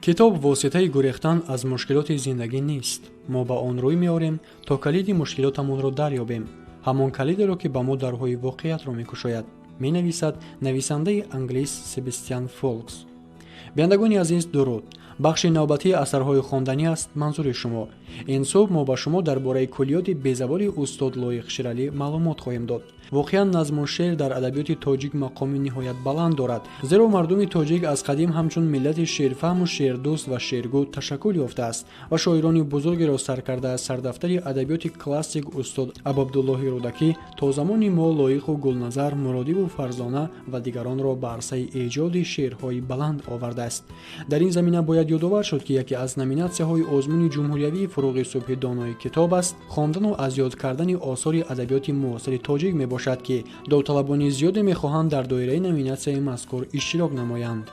Китоб воситаи гурехтан аз мушкилоти зиндагӣ нест. Мо ба он рӯй меорем, то калиди мушкилотамонро дарёбем, ҳамон калидеро, ки ба мо дарҳои воқеиятро мекушояд, менависад нависандаи англис Себастьян Фолкс. Бинандагони азиз, дуруд! Бахши навбатии асарҳои хонданӣ аст манзури шумо. Ин субҳ мо ба шумо дар бораи куллиёти безаволи устод Лоиқ Шералӣ маълумот хоҳем дод. Воқеан, назму шеър дар адабиёти тоҷик мақоми ниҳоят баланд дорад, зеро мардуми тоҷик аз қадим ҳамчун миллати шеърфаҳму шеърдӯст ва шеъргӯ ташаккул ёфтааст ва шоирони бузургеро сар карда аз сардафтари адабиёти классик устод Абуабдуллоҳи Рӯдакӣ то замони мо Лоиқу Гулназар, Муродиву Фарзона ва дигаронро ба арсаи эҷоди шеърҳои баланд овардааст. Дар ин замина бояд ёдовар шуд, ки яке аз номинатсияҳои озмуни ҷумҳуриявии «Фуруғи субҳи донои китоб аст» хондану аз ёд кардани осори адабиёти муосири тоҷик мебошад, ки довталабони зиёде мехоҳанд дар доираи номинатсияи мазкур иштирок намоянд.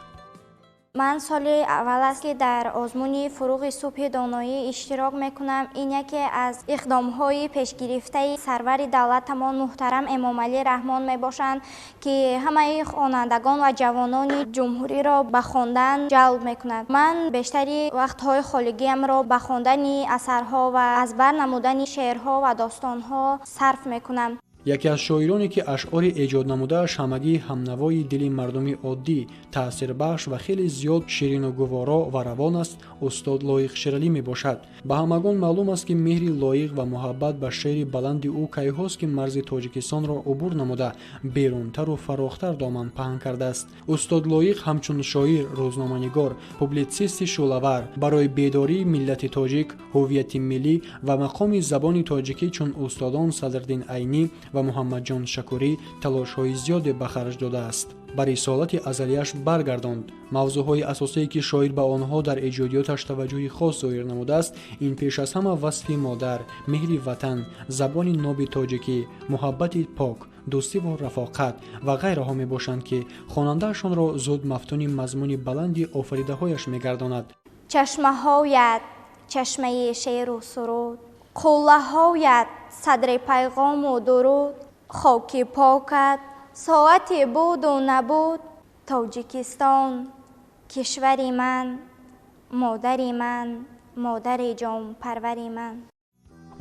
Ман соли аввал аст, ки дар озмуни «Фуруғи субҳи доноӣ» иштирок мекунам. Ин яке аз иқдомҳои пешгирифтаи сарвари давлатамон муҳтарам Эмомалӣ Раҳмон мебошанд, ки ҳамаи хонандагон ва ҷавонони ҷумҳуриро ба хондан ҷалб мекунад. Ман бештари вақтҳои холигиамро ба хондани асарҳо ва аз бар намудани шеърҳо ва достонҳо сарф мекунам. Яке аз шоироне, ки ашъори эҷоднамудааш ҳамагӣ ҳамнавои дили мардуми оддӣ, таъсирбахш ва хеле зиёд ширину гуворо ва равон аст, устод Лоиқ Шералӣ мебошад. Ба ҳамагон маълум аст, ки меҳри Лоиқ ва муҳаббат ба шеъри баланди ӯ кайҳост, ки марзи Тоҷикистонро убур намуда, берунтару фарохтар доман паҳн кардааст. Устод Лоиқ ҳамчун шоир, рӯзноманигор, публитсисти шӯълавар барои бедории миллати тоҷик, ҳуввияти миллӣ ва мақоми забони тоҷикӣ чун устодон Садриддин Айнӣ ва Муҳаммадҷон Шакурӣ талошҳои зиёде ба харҷ додааст, ба рисолати азалияш баргардонд. Мавзӯъҳои асосие, ки шоир ба онҳо дар эҷодиёташ таваҷҷӯҳи хос зоҳир намудааст, ин пеш аз ҳама васфи модар, меҳри ватан, забони ноби тоҷикӣ, муҳаббати пок, дӯстиву рафоқат ва ғайраҳо мебошанд, ки хонандаашонро зуд мафтуни мазмуни баланди офаридаҳояш мегардонад. Чашмаҳоят чашмаи шеру суруд, қуллаҳоят садри пайғому дуруд, хоки покат соати буду набуд. Тоҷикистон, кишвари ман, модари ман, модари ҷонпарвари ман.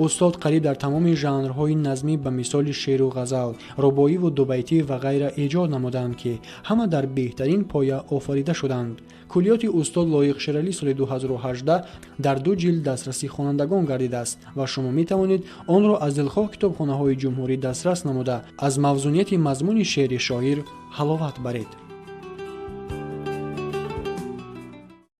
Устод қариб дар тамоми жанрҳои назмӣ, ба мисоли шеъру ғазал, рубоиву дубайтӣ ва ғайра эҷод намуданд, ки ҳама дар беҳтарин поя офарида шуданд. Куллиёти устод Лоиқ Шералӣ соли 2018 дар ду ҷилд дастраси хонандагон гардидааст ва шумо метавонед онро аз дилхоҳ китобхонаҳои ҷумҳурӣ дастрас намуда, аз мавзунияти мазмуни шеъри шоир ҳаловат баред.